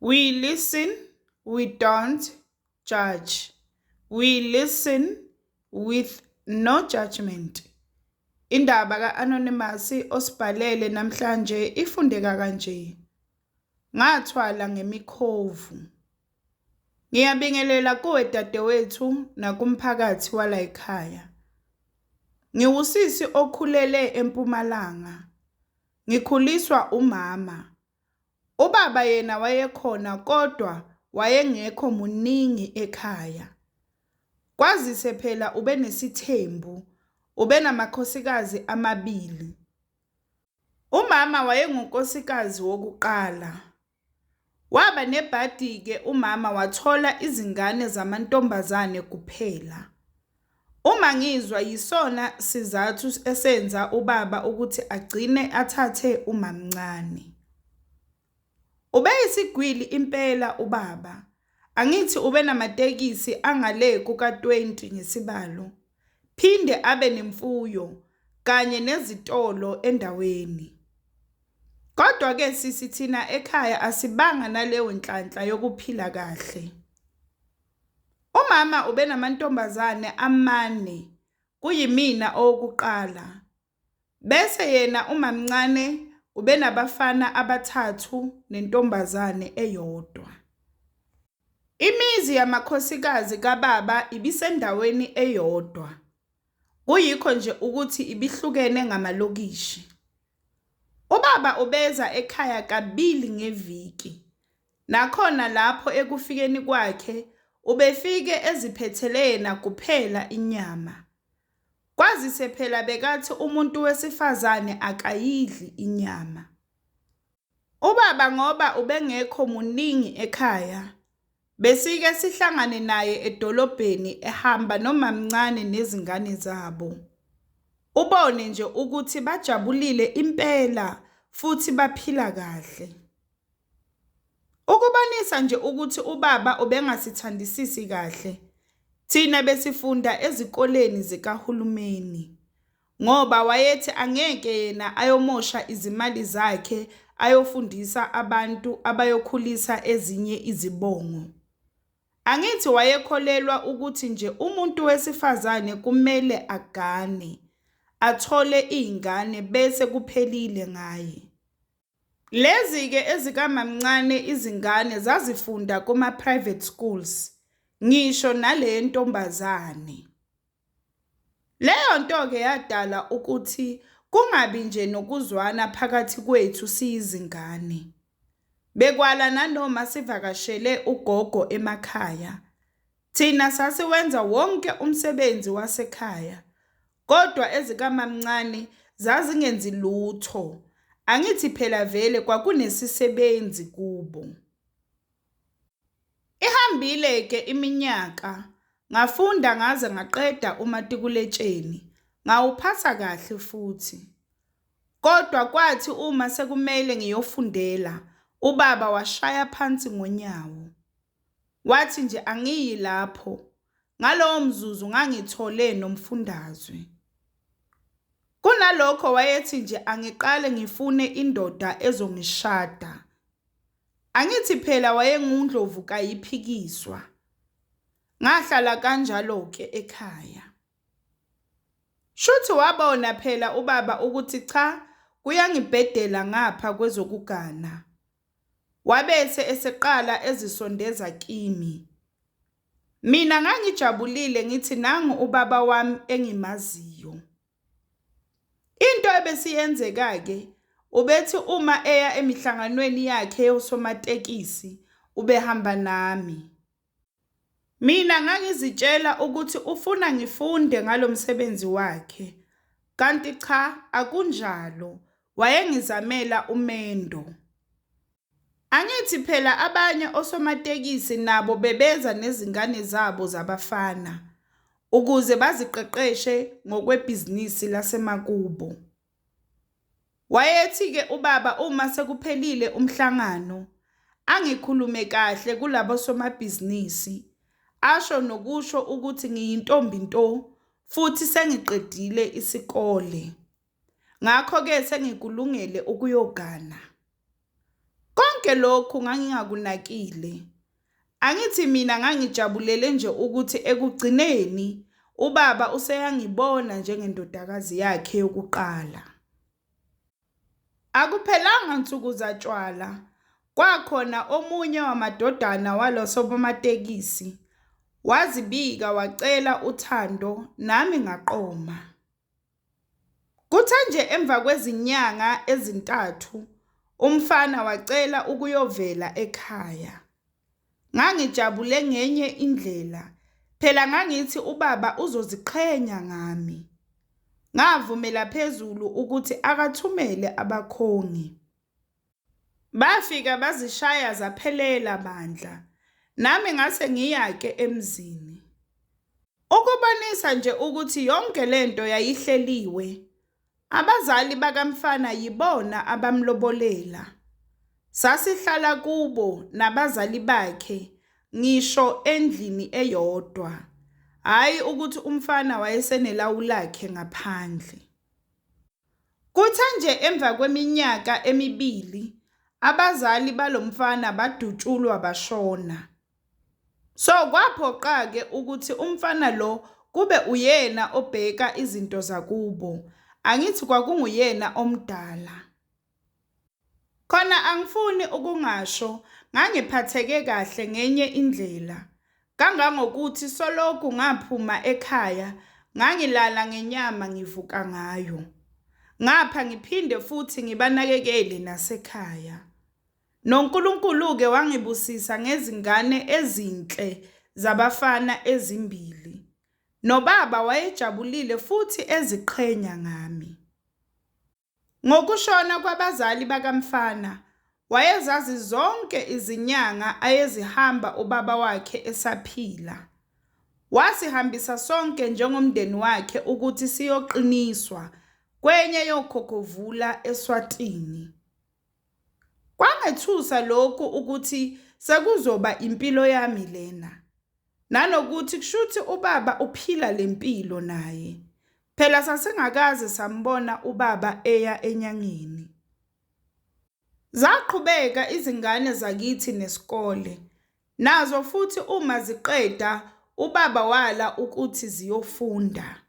We listen, we don't judge. We listen with no judgment. Indaba ka-Anonymous osibhalele namhlanje ifundeka kanje. Ngathwala ngemikhovu. Ngiyabingelela kuwe dadewethu nakumphakathi walayikhaya. Ngiwusisi okhulele eMpumalanga. Ngikhuliswa umama. Ubaba yena wayekhona kodwa wayengekho muningi ekhaya. Kwazise phela ubenesithembu, ubenamakhosikazi amabili. Umama wayengunkosikazi wokuqala. Waba nebhadi-ke umama wathola izingane zamantombazane kuphela. Uma ngizwa yisona sizathu esenza ubaba ukuthi agcine athathe umamncane. Ubeyisigwili impela ubaba. Angithi ubenamatekisi angale kuka-20 ngesibalo. Phinde abe nemfuyo kanye nezitolo endaweni. Kodwa-ke sisi thina ekhaya asibanga naleyo nhlanhla yokuphila kahle. Umama ubenamantombazane amane kuyimina owokuqala. Bese yena umamncane ubenabafana abathathu nentombazane eyodwa. Imizi yamakhosikazi kababa ibisendaweni eyodwa. Kuyikho nje ukuthi ibihlukene ngamalokishi. Ubaba ubeza ekhaya kabili ngeviki. Nakhona lapho ekufikeni kwakhe ubefike eziphethele yena kuphela inyama. Kwazise phela bekathi umuntu wesifazane akayidli inyama. Ubaba ngoba ubengekho muningi ekhaya, besike sihlangane naye edolobheni ehamba nomamncane nezingane zabo. Ubone nje ukuthi bajabulile impela futhi baphila kahle. Ukubonisa nje ukuthi ubaba ubengasithandisisi kahle, thina besifunda ezikoleni zikahulumeni ngoba wayethi angeke yena ayomosha izimali zakhe ayofundisa abantu abayokhulisa ezinye izibongo. Angithi wayekholelwa ukuthi nje umuntu wesifazane kumele agane, athole izingane bese kuphelile ngaye. Lezi-ke ezikamamncane izingane zazifunda kuma-private schools, ngisho nale ntombazane. Leyo nto-ke yadala ukuthi kungabi nje nokuzwana phakathi kwethu siyizingane. Bekwala nanoma sivakashele ugogo emakhaya. Thina sasiwenza wonke umsebenzi wasekhaya, kodwa ezikamamncane zazingenzi lutho. Angithi phela vele kwakunesisebenzi kubo. Ihambile-ke iminyaka, ngafunda ngaze ngaqeda umatikuletsheni, ngawuphasa kahle futhi. Kodwa kwathi uma sekumele ngiyofundela, ubaba washaya phansi ngonyawo. Wathi nje angiyi lapho. Ngalowo mzuzu ngangithole nomfundazwe. Kunalokho wayethi nje angiqale ngifune indoda ezongishada. Angithi phela wayenguNdlovu kayiphikiswa. Ngahlala kanjalo-ke ekhaya. Shuthi wabona phela ubaba ukuthi cha kuyangibhedela ngapha kwezokugana. Wabese eseqala ezisondeza kimi. Mina ngangijabulile ngithi nangu ubaba wami engimaziyo. Into ebesiyenzeka-ke ubethi uma eya emihlanganweni yakhe yosomatekisi ubehamba nami. Mina ngangizitshela ukuthi ufuna ngifunde ngalo msebenzi wakhe, kanti cha akunjalo, wayengizamela umendo. Angithi phela abanye osomatekisi nabo bebeza nezingane zabo zabafana ukuze baziqeqeshe ngokwebhizinisi lasemakubo. Wayethi-ke ubaba uma sekuphelile umhlangano, angikhulume kahle kulabo somabhizinisi, asho nokusho ukuthi ngiyintombi nto futhi sengiqedile isikole. Ngakho-ke sengikulungele ukuyogana. Konke lokhu ngangingakunakile. Angithi mina ngangijabulele nje ukuthi ekugcineni ubaba useyangibona njengendodakazi yakhe yokuqala. Akuphelanga nsuku zatshwala, kwakhona omunye wamadodana walo somatekisi wazibika wacela uthando nami ngaqoma. Kuthe nje emva kwezinyanga ezintathu umfana wacela ukuyovela ekhaya. Ngangijabule ngenye indlela, phela ngangithi ubaba uzoziqhenya ngami. Ngavumela phezulu ukuthi akathumele abakhongi. Bafika bazishaya zaphelela bandla, nami ngase ngiya-ke emzini. Ukubonisa nje ukuthi yonke lento yayihleliwe, abazali bakamfana yibona abamlobolela. Sasihlala kubo nabazali bakhe ngisho endlini eyodwa, hhayi ukuthi umfana wayesenelawu lakhe ngaphandle. Kuthe nje emva kweminyaka emibili, abazali balo mfana badutshulwa bashona. So kwaphoqa-ke ukuthi umfana lo kube uyena obheka izinto zakubo, angithi kwakunguyena omdala. Khona angifuni ukungasho ngangiphatheke kahle ngenye indlela, kangangokuthi solokhu ngaphuma ekhaya ngangilala ngenyama ngivuka ngayo. Ngapha ngiphinde futhi ngibanakekele nasekhaya. NoNkulunkulu-ke wangibusisa ngezingane ezinhle zabafana ezimbili. Nobaba wayejabulile futhi eziqhenya ngami. Ngokushona kwabazali bakamfana, wayezazi zonke izinyanga ayezihamba ubaba wakhe esaphila. Wasihambisa sonke njengomndeni wakhe ukuthi siyoqiniswa kwenye yokhokhovula eSwatini. Kwangethusa lokhu ukuthi sekuzoba impilo yami lena. Nanokuthi kushuthi ubaba uphila le mpilo naye. Phela sasingakaze sambona ubaba eya enyangeni. Zaqhubeka izingane zakithi nesikole. Nazo futhi uma ziqeda ubaba wala ukuthi ziyofunda.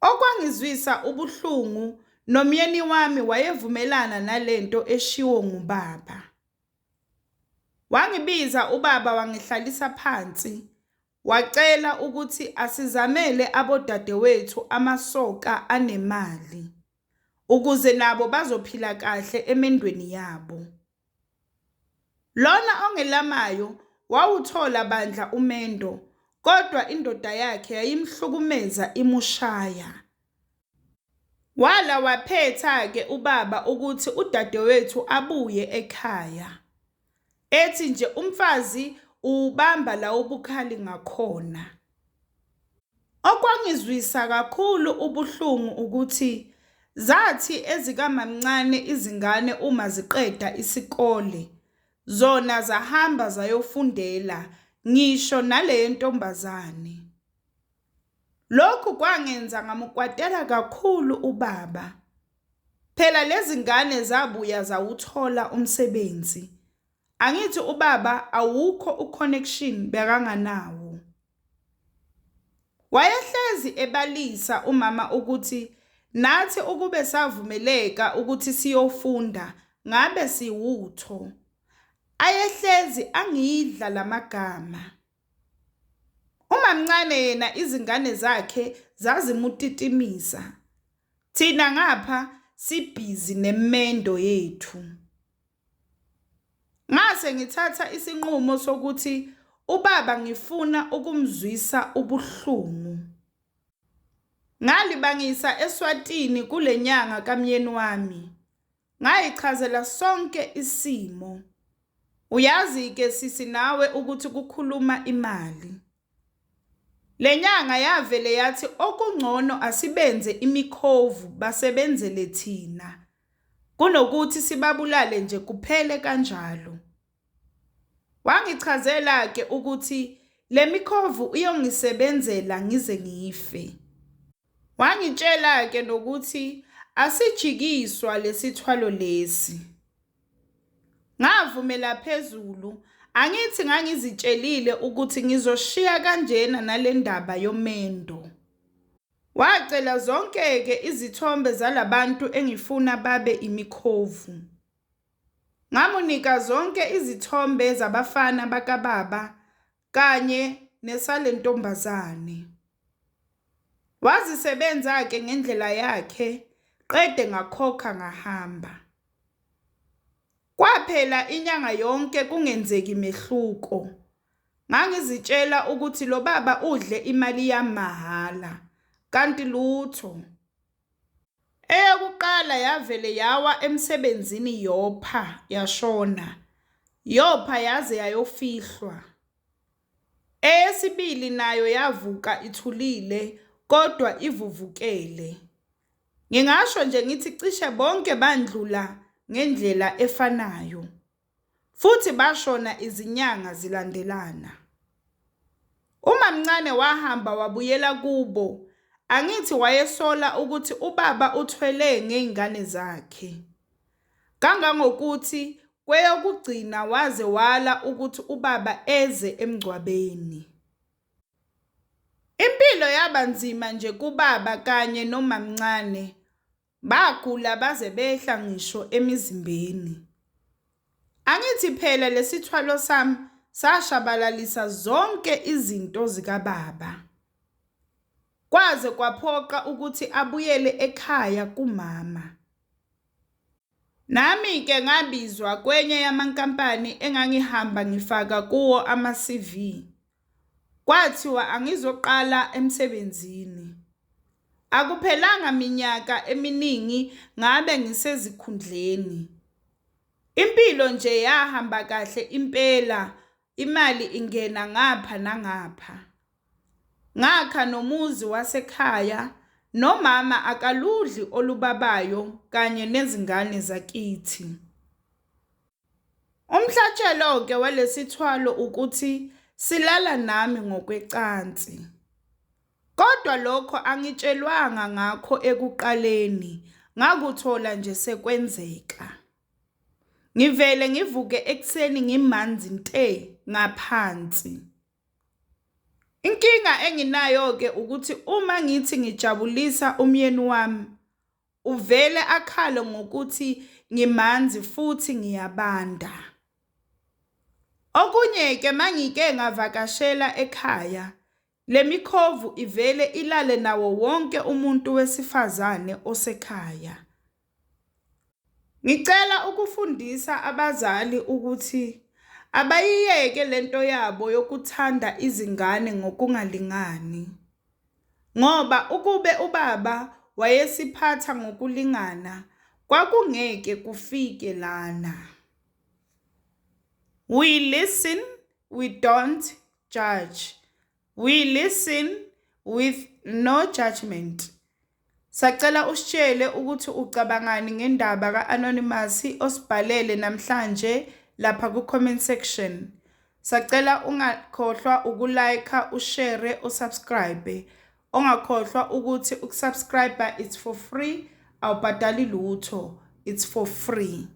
Okwangizwisa ubuhlungu nomyeni wami wayevumelana nalento eshiwo ngubaba. Wangibiza ubaba wangihlalisa phansi wacela ukuthi asizamele abodadewethu amasoka anemali ukuze nabo bazophila kahle emendweni yabo. Lona ongelamayo wawuthola bandla umendo kodwa indoda yakhe yayimhlukumeza imushaya. Wala waphetha-ke ubaba ukuthi udadewethu abuye ekhaya. Ethi nje umfazi uwubamba la ubukhali ngakhona. Okwangizwisa kakhulu ubuhlungu ukuthi zathi ezikamamncane izingane uma ziqeda isikole, zona zahamba zayofundela ngisho nale yentombazane. Lokhu kwangenza ngamukwatela kakhulu ubaba. Phela lezingane zabuya zawuthola umsebenzi. Angithi ubaba awukho uconnection bekanganawo. Wayehlezi ebalisa umama ukuthi nathi ukube savumeleka ukuthi siyofunda ngabe siwutho. Ayehlezi angidla lamagama. Umamncane yena izingane zakhe zazimutitimisa. Thina ngapha sibhizi nemendo yethu. Ngase ngithatha isinqumo sokuthi ubaba ngifuna ukumzwisa ubuhlungu. Ngalibangisa eSwatini kule nyanga kamyeni wami. Ngayichazela sonke isimo. Uyazi-ke sisi nawe ukuthi kukhuluma imali. Le nyanga yavele yathi okungcono asibenze imikhovu basebenzele thina kunokuthi sibabulale nje kuphele kanjalo. Wangichazela-ke ukuthi le mikhovu iyongisebenzela ngize ngife. Wangitshela-ke nokuthi asijikiswa lesithwalo lesi. Ngavumela phezulu, angithi ngangizitshelile ukuthi ngizoshiya kanjena nalendaba yomendo. Wacela zonke-ke izithombe zalabantu engifuna babe imikhovu. Ngamunika zonke izithombe zabafana bakababa kanye nesalentombazane. Wazisebenza-ke ngendlela yakhe, qede ngakhokha ngahamba. Kwaphela inyanga yonke kungenzeki mehluko. Ngangizitshela ukuthi lo baba udle imali yami mahhala, kanti lutho. Eyokuqala yavele yawa emsebenzini yopha yashona. Yopha yaze yayofihlwa. Eyesibili nayo yavuka ithulile kodwa ivuvukele. Ngingasho nje ngithi cishe bonke bandlula ngendlela efanayo. Futhi bashona izinyanga zilandelana. Umamncane wahamba wabuyela kubo, angithi wayesola ukuthi ubaba uthwele ngey'ngane zakhe. Kangangokuthi kweyokugcina waze wala ukuthi ubaba eze emngcwabeni. Impilo yaba nzima nje kubaba kanye nomamncane, bagula baze behla ngisho emizimbeni. Angithi phela lesithwalo sami sashabalalisa zonke izinto zikababa. Kwaze kwaphoqa ukuthi abuyele ekhaya kumama. Nami-ke ngabizwa kwenye yamankampani engangihamba ngifaka kuwo ama-CV. Kwathiwa angizoqala emsebenzini. Akuphelanga minyaka eminingi ngabe ngisezikhundleni. Impilo nje yahamba kahle impela, imali ingena ngapha nangapha. Ngakha nomuzi wasekhaya, nomama akaludli olubabayo kanye nezingane zakithi. Umhlatshelo-ke walesithwalo ukuthi silala nami ngokwecansi. Kodwa lokho angitshelwanga ngakho ekuqaleni, ngakuthola nje sekwenzeka. Ngivele ngivuke ekuseni ngimanzi nte ngaphansi. Inkinga enginayo-ke ukuthi uma ngithi ngijabulisa umyeni wami, uvele akhale ngokuthi ngimanzi futhi ngiyabanda. Okunye-ke mangike ngavakashela ekhaya, le mikhovu ivele ilale nawo wonke umuntu wesifazane osekhaya. Ngicela ukufundisa abazali ukuthi abayiyeke lento yabo yokuthanda izingane ngokungalingani. Ngoba ukube ubaba wayesiphatha ngokulingana, kwakungeke kufike lana. We listen, we don't judge. We listen with no judgment. Sacela usitshele ukuthi ucabangani ngendaba ka-Anonymous osibhalele namhlanje lapha ku-comment section. Sacela ungakhohlwa uku-like, ushare, usubscribe. Ungakhohlwa ukuthi ukusubscribe it's for free, awubhadali lutho, it's for free.